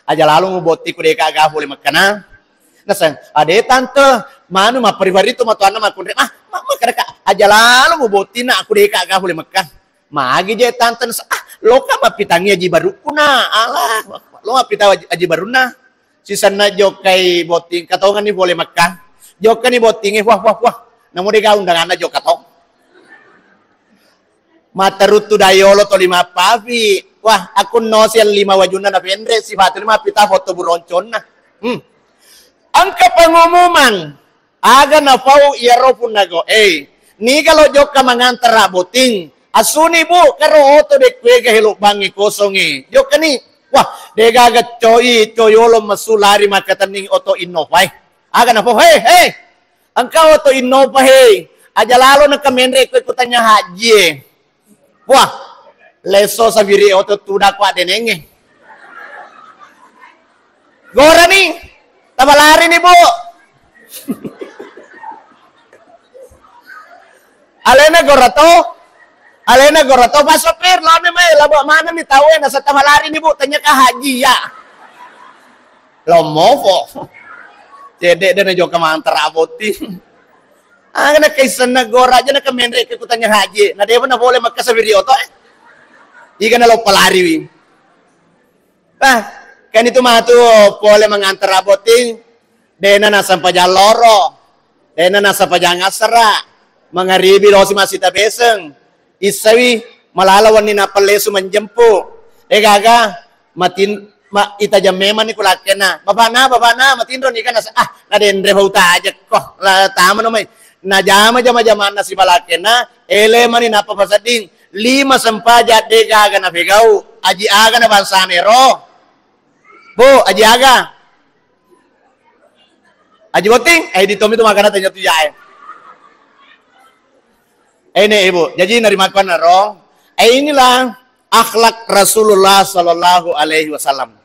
Aja lalo mu botting ku deka aga pole Mekah na. Naseng, ade tante, manu mapari-pari tu matuanna makkunrai. Ah, ma-, maka deka, aja lalo mu botting na aku deka aga pole Mekah. Magi je tante, naseng, ah, loka mappitangi aji barukku na. Alah, lo mappitang aji, aji barunna. Sisenna jokkai botting, katonganni pole Mekah. Jokkani bottingnge, wah, wah, wah. Namo dega undanganna jokka tong. Mataruttu dayolo toli mappafi. Wah, aku no siang lima wajunna napenre, sifatu lima pita foto buronconna. Hmm. Engka pengumuman. Aga nafau iyaro punnago. Eh, niga lo jokka mangantara botting. Asuni bu, karo oto dekkuega helo bangi kosongi. Jokkani. Wah, degaga coi, coyolo mesu lari makatenning oto Innova e. Aga nafau, hei, hei. Engka oto Innova, hei. Aja lalo na kemenre kue kutanya haji e. Wah, leso sabiri oto tuda ku addenenge. Gorani, taba lari ni bu. Alena gora to, alena gora to, Pak Sopir, lone mai, labo mana ni tawe, nasa taba lari ni bu, tanya ka haji ya. Lommofo. Cedde dena jokka mantara botting. Aga na kaisenna gora aja na kemenre ke kutanya haji. Na dewa na pole Mekah sabiri oto e. Iga na lo palariwi. Ah, kan itu matu pole mangantara botting. Dena nasempajang loro. Dena nasempajang asera. Mangaribi losi masita beseng. Issawi malala wenni nappa lesu menjempu. Degaga matin ma, itajang memang ni ku lakkenna. Bapakna, bapakna, matinro ni kan nasa, ah, nadenre bau tajekko. La tamano mai. Najama jama-jamanna si balakkenna, ele mani nappa pasedding. Lima sempaja degaga napegau. Aji aga na bangsa mero. Bu, aji aga? Aji botting? Eh, di tomi tu makana tanya tu jae. Eh, ne, Ibu. Jadi, narimakkuannaro, eh, inilah akhlak Rasulullah sallallahu alaihi wasallam.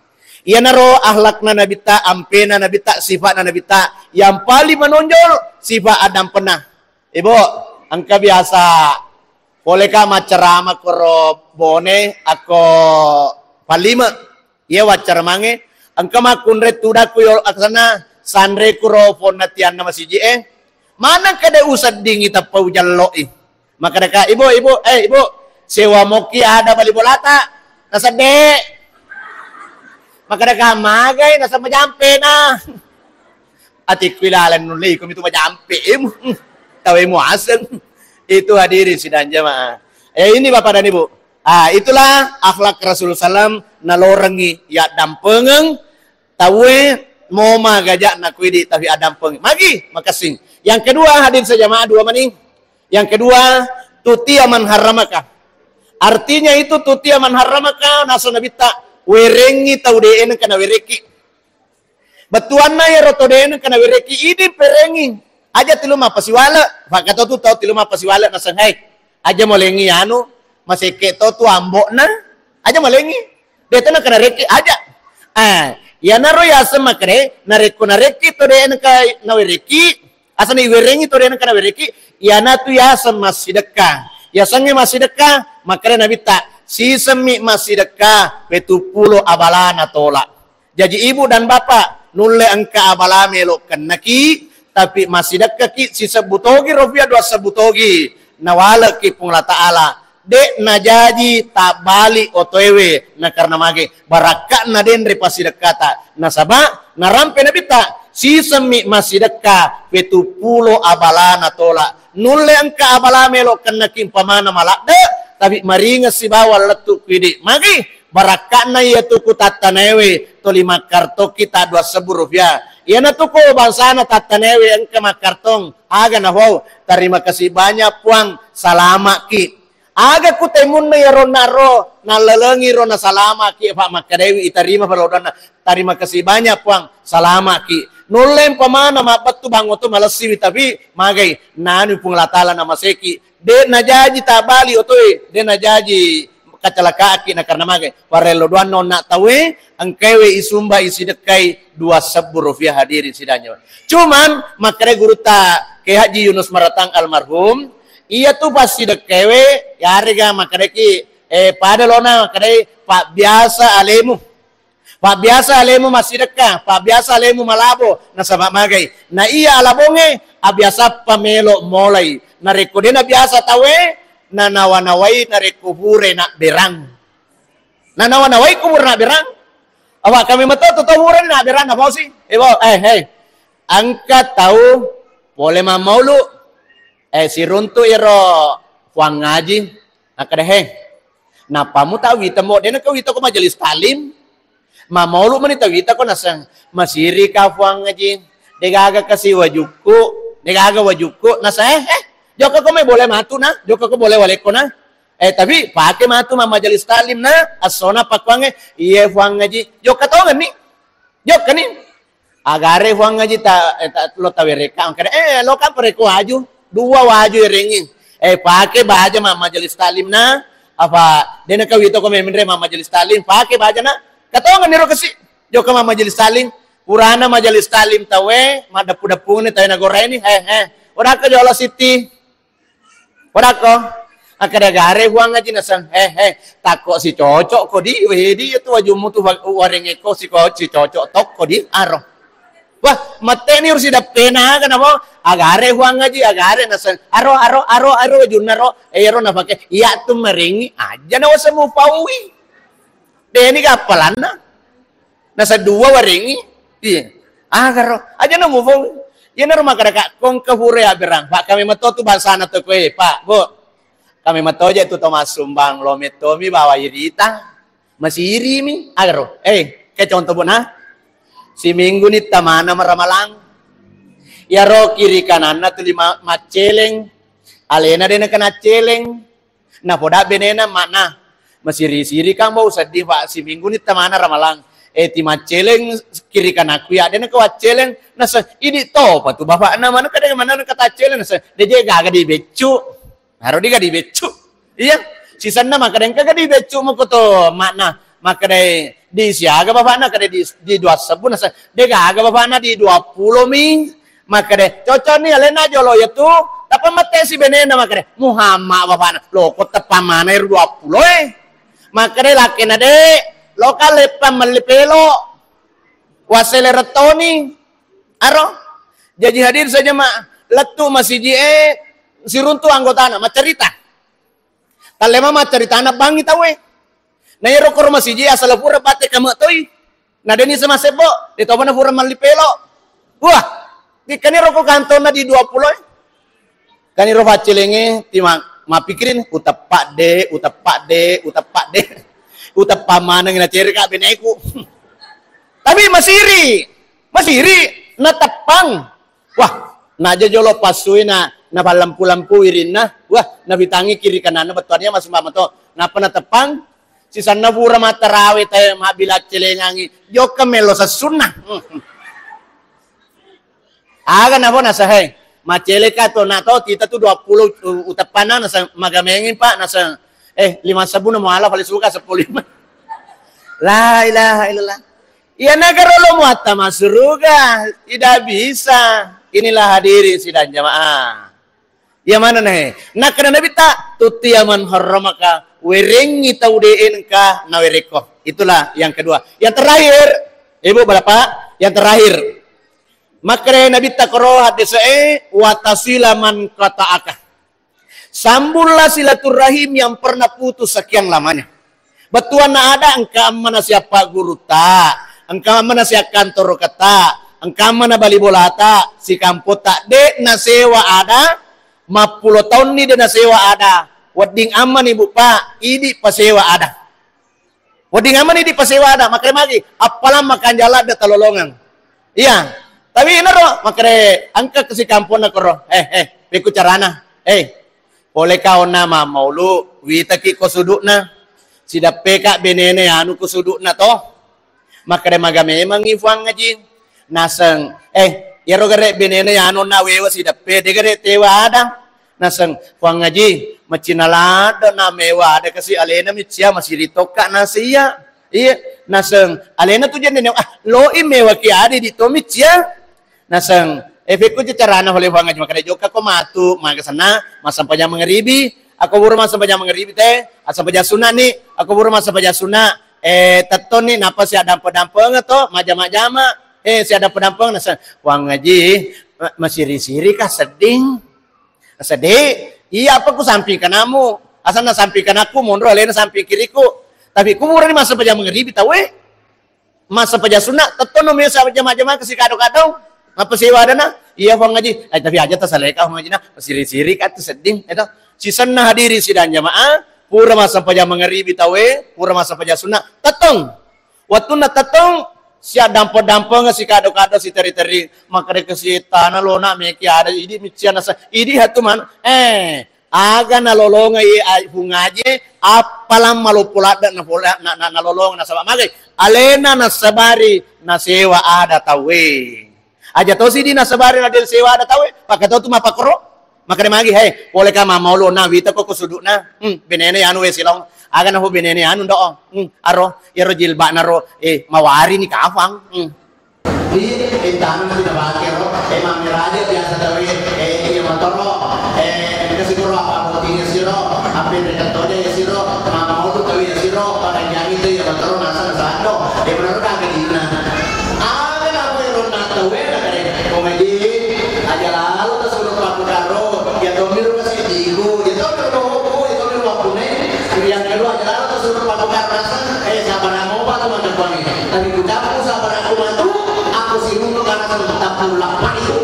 Iyanaro akhlakna Nabitta, ampena Nabitta, sifatna Nabitta yang paling menonjol sifat addampenna. Ibu, engka biasa poleka maccarama koro Bone akko Pallime. Iya waccara mange, engka makkunrai tudakku yolo aksana sanre kuro ponna tianna masiji e. Maneng kede useddingi tappa ujallo i. Makkadaka, "Ibu, ibu, eh, ibu, sewa mokki ada bali bolata?" Nasedde. Makkadaka, "Magai?" Naseng, "Majampe na." Atikku ilaleng nulle iko mitu majampe emu. Tawemu aseng. Itu hadirin sidang jamaah. Eh, ini Bapak dan Ibu. Ah, itulah akhlak Rasul sallam nalorengi yaddampengeng tauwe moma gajak nakuidi tapi addampengeng. Magi makessing. Yang kedua hadirin sejamaah dua mani. Yang kedua, tutia man harramaka. Artinya itu tutia man harramaka, naso nabitta, werengi tau de engka nawereki. Bettuanna iyaro to de engka nawereki idi perengi. Aja tilu mappasiwale, fakkatotu tau tilu mappasiwale naseng, "Hai, aja molengi anu, masekke to tu ambokna, aja molengi." De to nakana rekki aja. Eh, iyanaro yaseng makere, narekko narekki to de engka nawereki, asana iwerengi to de engka nawereki, iyanatu yaseng massidekka. Yasengnge massidekka, makere nabitta, sisemmi massidekka, petuppulo abalana tola. Jaji ibu dan bapak, nulle engka abala melo kennaki, tapi massidekkaki sisebbu togi rupiah dua sebbu togi, nawalekki Puang Allah Ta'ala, de najaji tabbali otoewe, na karena mage barakka'na denre passidekkata, nasaba narampe nabitta, sisemmi massidekka petuppulo abalana tola, nulle engka abala melo kennaki umpamana maladde, tapi maringeng sibawa lettu kuidi, magi barakka'na iyatu ku tattanaewe toli makkartongki ta dua sebbu rupiah. Iyanatu ko bangsana tattanaewe engka makkartong, aga nafau, terima kasih banyak Puang, salama'ki. Aga ku temunna iyaro naro, nallalengi ro nasalama'ki, fa makkedaiwi itarima palodonna, terima kasih banyak Puang, salama'ki. Nulle umpamana mabbettu bang oto malessiwi, tapi magai nanu Puang Allah Taala namaseki. De' najaji tabali otoe, de' najaji kacalakaaki na karena magai. Parello doanna onna tauwe, engkaewe isumba isidekkai dua sebbu rupiah hadirin sidang jamaah. Cuman, makkeda gurutta Kiai Haji Yunus Maratang almarhum, iya tu passidekkaewe, yarega makkedaki, eh, pada lona makkedai, "Pabbiasa alemu." Pabbiasa alemu massidekka, pabbiasa alemu malabo, nasaba magai. Na iya alabongnge, abiasappa melo molai. Narekko de' nabiasa tauwe, nanawa-nawai narekko pura nabberang. Nanawa-nawai ko pura nabberang. Apa kami meto tu tau pura nabberang, apa sih? Eh, bo, eh, hei. Engka tau pole mammaulu, eh, siruntu iyaro Puang Haji. Nakkeda, "He, nappamu tawita mo, de' nakawita ko majelis taklim. Mamaulu mani tawita ko naseng, masiri ka Puang Haji. De' gaga kasi wajukku, de' gaga wajukku." Naseng, "Eh, eh, jokka ko mai boleh matu na, jokka ko boleh walekko na. Eh, tapi pake matu ma majelis taklim na, assona pakkuangnge, iye Puang Haji." Jokka tongenni. Jokkani. Agare Puang Haji ta, eh, ta, lo tawereka, angkana, eh, lo kan pareko waju. Dua waju erengi. Eh, pake baja ma majelis taklim na, apa, de' nakawita ko memenre ma majelis taklim, pake baja na. Katongan niro kasi. Jokka ma majelis taklim. Purana majelis taklim tawe, madeppu-deppuni tawe nagoraini, eh, eh. Odaka jolo Siti. Kodakko, akkeda gare Puang Haji naseng, "He, he, takko sicocok ko di, wedi itu wajummu tu wa-, warengeko siko-, sicocok tokko di, aro." Wah, metteni ursi deppena aga namo, "Agare Puang Haji, agare," naseng, "Aro, aro, aro, aro, wajunna ro, eh, ro napake, iya tu merengi aja na wasemu paui." Deni kappalanna. Naseddua warengi. Iya. Agaro. Aja na mufong. Iya naro makkadaka kongka pura ya berang. Pak, kami meto tu bangsana to koe, Pak, Bu. Kami meto je tu to massumbang lo metomi bawa irita. Masirimi. Agaro. Eh, ke contoh, Bu, nah. Siminggu ni tamana maramalang. Yaro kiri kananna tuli ma-, macceleng. Alena dena kena celeng. Napoda benena makna, "Masiri-siri kang bau seddi, Pak, siminggu ni tamana ramalang. Eh, ti macceleng kiri kanakku ya, dena ko wacceleng." Nasa, "Idi topa tu bapakna, mana kadang mana kata celeng?" Nasa, "Deje gaga di beccu." Haro di gaga di beccu. Iya, sisanna maka deng kaga di beccu muko to makna. Maka dai di siaga bapakna, kada di, di dua sebbu, nasa, "De gaga bapakna di dua puluh mi." Makkeda, "Cocok ni alena jolo ya tu." Tapi mette si benena makkeda, "Muhammad bapakna." Loko teppa mana ero dua puluh eh. Makkeda, "Lakkena de, loka leppa melli pelo. Wasele rettoni." Aro. Jaji hadir saja ma lettu masiji e siruntu anggotana macerita. Tallema maccaritana bangi tauwe. Na iyaro koro masiji asala pura batte kame toi. Na deni sama sebbo, de toba na pura malli pelo. Wah, dikkani ro ko kantonna di dua puluh e. Kani ro faccelenge ti ma-, mappikirin, "Uteppa de, uteppa de, uteppa de." Uteppa maneng na cerika beneku. Tapi masiri, masiri, nateppang. Wah, naja jolo passui na, napallempu-lempu wirinna. Wah, nafitangi kiri kananna bettuanna masumba mato. Nappa nateppang, sisanna pura mattarawe tae mabbilaccelengangi. Jokka melo sessunna. Aga nafo nasahe. Macceleka to na to tita tu dua puluh u-, uteppanna nasa magamengi, Pak, nasa, eh, lima sebbu na muala paling suka sepuluh lima. La ilaha illallah. Iya nagaro lo muatta masuruga, tidak bisa. Inilah hadirin sidang jamaah. Iya mana nahe? Nakkeda Nabitta, "Tutti ya man harramaka, werengi tau de engka nawerekko." Itulah yang kedua. Yang terakhir, Ibu Bapak, yang terakhir. Makkeda Nabitta koro haddese'e, "Wa tasila man qata'aka." Sambunglah silaturahim yang pernah putus sekian lamanya. Bettuanna ada engka ammana siappa gurutta, engka ammana siakkantoroketta, engka ammana bali bolata, sikampotta, de nasewa ada, mappulo taunni de nasewa ada, wedding ammani Bu Pak, idi pasewa ada. Wedding ammani dipasewa ada, makkeda magi, appalang makanjala da talolongang. Iya, tapi inaro makkeda engka kasi kamponna koro, eh, eh, pekku carana, eh, poleka onna mammaulu, witaki ko sudukna, sidappeka benene anu ko sudukna to, makkeda maga memangi Fuang Aji, Naseng, eh, iyaro gare benena ya anonna wewa sideppe, de gare tewa ada. Naseng, Puang Haji, macina ladde na mewa ada kasi alena mi cia masiri tokka nasi iya. Iya, naseng, alena tu jenne, ah, loi mewa ki ade di tomi cia. Naseng, efekku je carana pole Puang Haji, makanya jokka ko matu, maga senna, massempajang mangaribi, ako buru massempajang mangaribi te, assempajang sunna ni, ako buru massempajang sunna, eh, tettonni, napa si adampe-dampeng to, majama-jama, eh, si adampe-dampeng, naseng, Puang Haji, ma-, masiri-siri kah sedding? Sedih, iya apa ku samping kanamu, asal na samping kanakku, monro alena samping kiriku, tapi ku burani massempajang mangaribi tau, eh. Massempajang sunna, tettono mesa jama-jama ke si kado-kado. Apa sewa adana? Iya, Puang Haji. Eh, tapi aja tasaleka, Puang Haji, nah. Siri-siri kan tu sedding, itu. Sisenna hadiri sidang jamaah, pura massempajang mangaribi tawe, pura massempajang sunna, tettong. Wattunna tettong, siaddampo-dampong, si kado-kado, si teri-teri, makare ke si tana lona meki ada, idi miciana sa, idi hatu man, eh, Aga nalolongeng iye, ai, Puang Haji, appalang maloppo ladde na, na, na, nalolongeng nasaba magai? Alena nassabari nasewa ada tauwe. Aja tosi di nassabari na de sewa ada tauwe, pakka to tu mappakoro. Makare magi, hei, pole ka mammaolo na wita ko, ko sudukna. Hmm, benene anu we silong. Aga na ho benene anu ndo. Hmm, aro, iyaro jilbakna ro, eh, mawari ni kafang. Hmm. Di, eh, tanu na pinapake ro, eh, mammeraja biasa tauwe, eh, iya motoro, eh, engka sikoro apa bottingnya siro, apa yang dekat toja ya siro, mama mau tuh tauwe ya siro, pakai jami tuh ya motoro, nasa sando, eh, bener kagak dina. Ada apa yang ronda tauwe, kata dia, oh, ngaji, aja lalu tersuruh paku karo, ya tomir kasih digo, ya tomir mau, ya tomir mau punai, yang kedua aja lalu tersuruh paku karo, nasa, eh, siapa nama apa tuh macam wangi. Tapi ku cappu sabaraku matu, aku siruntu karena tappu lappa itu.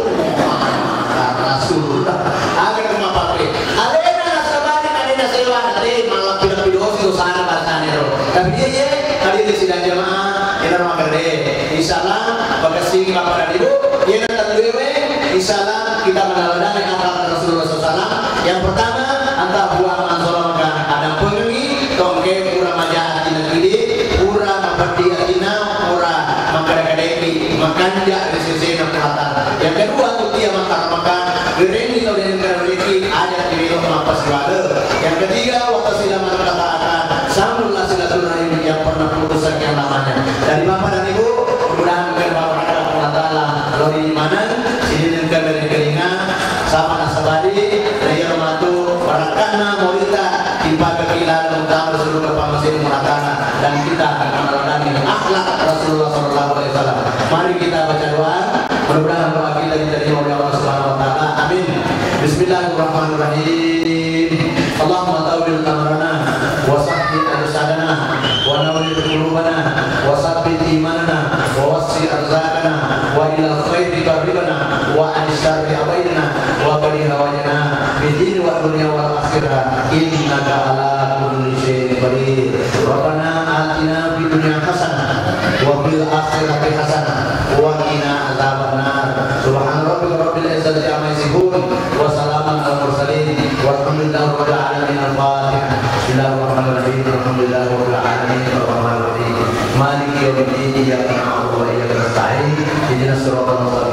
Rasulullah. Aga na mapape. Alena nasabari, alena sewa, alena malappi-lappi dosi dosana bangsana ro. Tapi dia, iya, tadi di sidang jamaah, ina makkeda, insya Allah, bakassingi bapak dan ibu, ina tentuwe, insya Allah, kita meneladani akhlak Rasulullah sallallahu alaihi wasallam. Yang pertama, anta buah mansolongka adampengengi, tongke pura maja atinna kidi, pura mapeddi atinna, pura makkada-kadai, makanja ri sesena Puang Allah Ta'ala. Yang kedua, tutia makkara-makkara, werengi tau deng karoleki, aja tiwelo mappasiwale. Yang ketiga, watasila makkataata, sambunglah silaturahim yang pernah putus sekian lamanya. Dari Bapak dan Ibu, mudah-mudahan engka barakka Puang Allah Ta'ala, lori maneng, sini engka meri kelinga, sama nasabari, na iyaro matu barakka'na maulidta, dipakaki laleng utama seluruh pammasena Puang Allah Ta'ala, dan kita akan meneladani akhlak Rasulullah sallallahu alaihi wasallam. Mari kita baca doa, mudah-mudahan doa kita diterima oleh Allah Subhanahu wa Ta'ala. Amin. Bismillahirrahmanirrahim. Allahumma tawwil amarana wa sahhi arsadana wa nawwir qulubana wa sabbit imanana wa wassi arzaqana wa ila khairi qarribana wa an syarri abaidana wa qadi hawajana fid dini wa dunya wal akhirah innaka ala kulli syai'in qadir. Rabbana atina fid dunya hasanah wa fil akhirati hasanah wa qina adzabannar. Subhana rabbika rabbil izzati amma yasifun. Wa salamun alal mursalin. Walhamdulillahi rabbil alamin. Al-Fatihah. Bismillahirrahmanirrahim. Alhamdulillahi rabbil alamin. Arrahmanirrahim. Maliki yaumiddin. Iyyaka na'budu wa iyyaka nasta'in. Ihdinas siratal mustaqim.